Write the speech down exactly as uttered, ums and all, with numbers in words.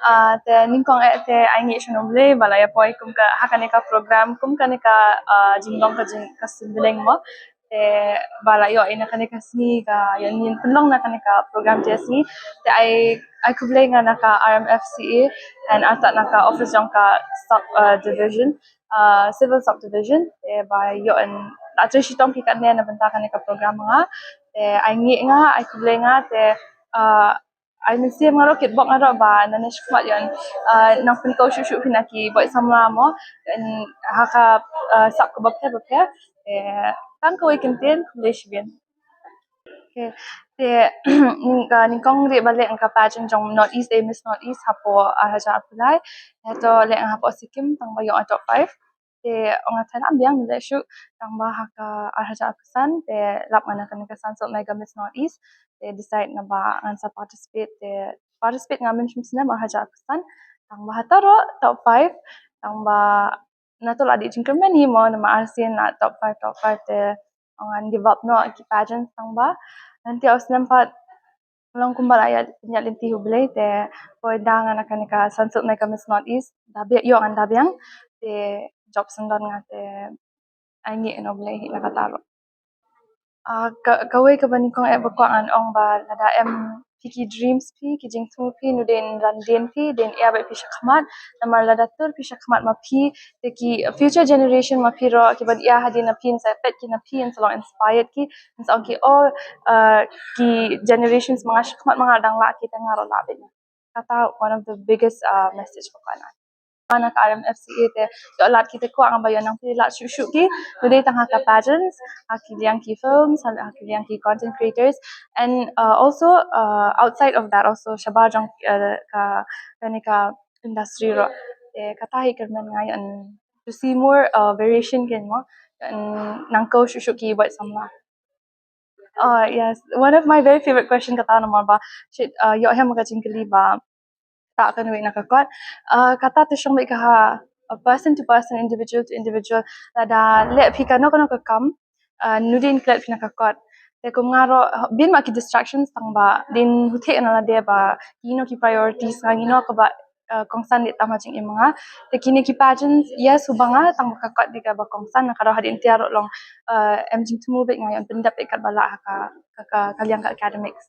Ah, te nyngkong eh te ai ngi sha nong Blei ba la ïa poi kum ka ha kane ka program kum kane ka ah, jinglong ka jing ka symboling mo. Te ba la ïoh ina kane ka sngi ka ïa nin pynlong na kane ka program te sngi. Te ai ai khublei nga na ka R M F C A and artat na ka office jong ka sub uh, division uh, civil subdivision. Te ba ïoh in la trei shitom ki katne na bynta kane ka program nga. Te ai ngi nga ai khublei nga te uh, ai mynsiem nga ruh kitbok nga ruh ba nane shikmat ïoh uh, nang pynkew shuh shuh phi na ki boi samla mo. Ha ka uh, sap ka bapher bapher. Te tang kawei kyntien khublei shibun. Okay. Te nyngkong ri ba leh ka pageant jong North East, Miss North East hapoh ar hajar arphew lai. Te leh hapoh Sikkim tang ba ïoh top five. Te ong nga tharai lam biang leh shuh tang ba ha ka ar hajar arphew san te lap nga na kane ka Sunsilk Mega Miss North East. Te decide na ba ngan sa participate te participate nga mynshim snem ar hajar arphew san. Tang ba ha taro top five tang ba na to la dei jingkyrmen hi mo namar arsien la top five top five te ong ngan give up noh ki pageant tang ba nanti aus nem pat long kumba la ïa lynti U Blei te poi da nga na kane ka Sunsilk Mega Miss North East da biang ïoh ngan da biang te job syndon nga te ai ngi ïa U Blei hi na kata ruh. Ah, kawei kaba nyngkong eh ba kwah ngan ong ba lada em phi ki dreams phi ki jingthmu phi nu dei ran dien phi dei ïa ba phi shakhmat namar lada tur phi shakhmat ma phi te ki future generation ma phi ruh ki ban ïa hadien na phi sa pet ki na phi sa long inspired ki sa ong ki oh uh, ki generations ma nga shakhmat ma nga dang lah ki te nga ruh lah bad kata one of the biggest uh, message ba kwah ngan na ka R M F C A te ïoh lad ki te kwah nga ba ïoh nang phi lad shuh shuh ki. Today tang ha ka pageants ha ki liang ki films ha ki liang ki content creators and uh, also uh, outside of that also shabar jong uh, ka kane ka industry ruh te kata hi kyrmen nga ïoh to see more uh, variation ken mo nang ko shuh shuh ki boi samla. Oh yes, one of my very favorite question kata namar ba shit uh, ïoh hem ka jingkylli ba ta ka nui na ka kot uh, kata te shong ka ha uh, person to person, individual to individual. Lada leh phi kano kano ka kam uh, nu dei klet phi na ka kot. Te kum nga ruh bin ma ki distractions tang ba dei huthe na lade ba you know ki priorities nga you know ka ba uh, kongsan dei tam ha jingim nga. Te kine ki pageants yes hu ba nga tang ba ka kot dei ka ba kongsan na ka ruh hadien tiar ruh long uh, em jingthmu bad nga ïoh pyndap kat ba lah ha ka ka ka liang ka academics.